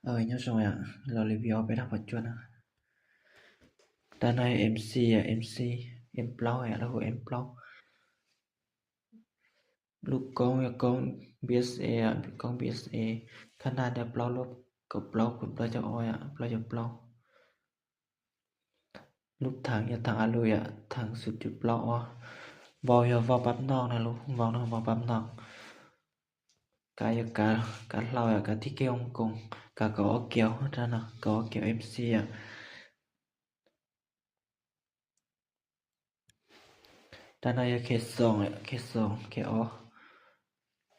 Nyob zoo yom, los li video peb rau pom cuag no. Rab no MC, MC M plaub, lawv hu M plaub. Lub koob yog koob BSA, koob BSA, khab naj yog plaub lub, kaum plaub, plaub caug ob, plaub caug plaub. Lub theem yog theem a lus yom, theem xum cuv plaub ob. Vau yog vau pab noj no, lub vau no vau pab noj. Kav yog kav hlau yom, kav thib kej hooj koos, kav kaum ob kiaus, rab no kaum ob kiaus MC yom. Rab no yog khe xoos, khe xoos, khe ob.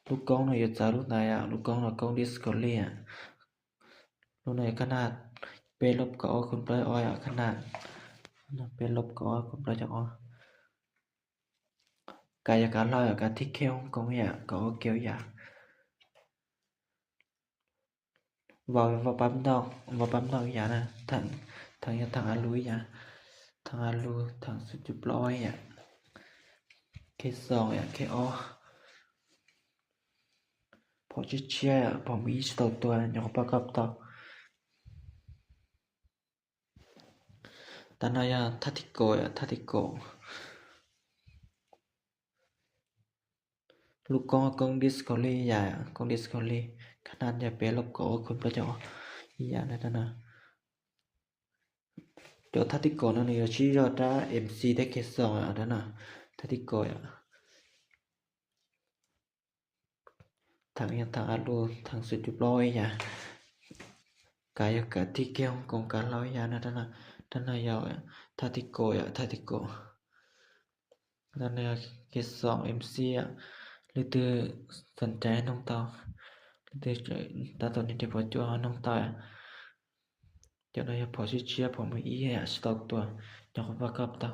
Lub koob no yuav txawv lub ntawd yom, lub koob no koob disco li yom. Lub no yog khab naj peb lub kaum ob khuv plaub ob yom, khab naj peb lub kaum ob khuv plaub caug ob. Kav yog kav hlau yom, kav thib kej hooj koos yom, kaum ob kiaus yom. Vau, vau pab noj, vau pab noj ib yam na, theem yog theem a lus ib yam, theem a lus theem xum cuv plaub ib yam. Khe xoos yom, khe ob. Phom tshiab tshiab, phom mus ib tsis tau tua, nyuam qhuav pab koj tau. Tab no yog thab thib kaum, thab thib kaum. Lub koob koob disco li yom, koob disco li, khab naj yog peb lub kaum ob khuv plaub caug ob ib yam na. Cov thab thib kaum no nws yuav sib zog rab MC thiab khe xoos yom, thab thib kaum yom. Theem yog theem a lus theem xum cuv plaub ib yam. Kav yog kav thib kej hooj koos kav hlau ib yam na. Rab no yog thab thib kaum yom, thab thib kaum. Rab no yog khe xoos MC yom. Leej twg xav cai noog tau, leej twg tab tom nrhiav pom cuag ho noog tau. Cov no yog phom tshiab tshiab, phom mus ib yam tsis tau tua, nyuam qhuav pab koj tau.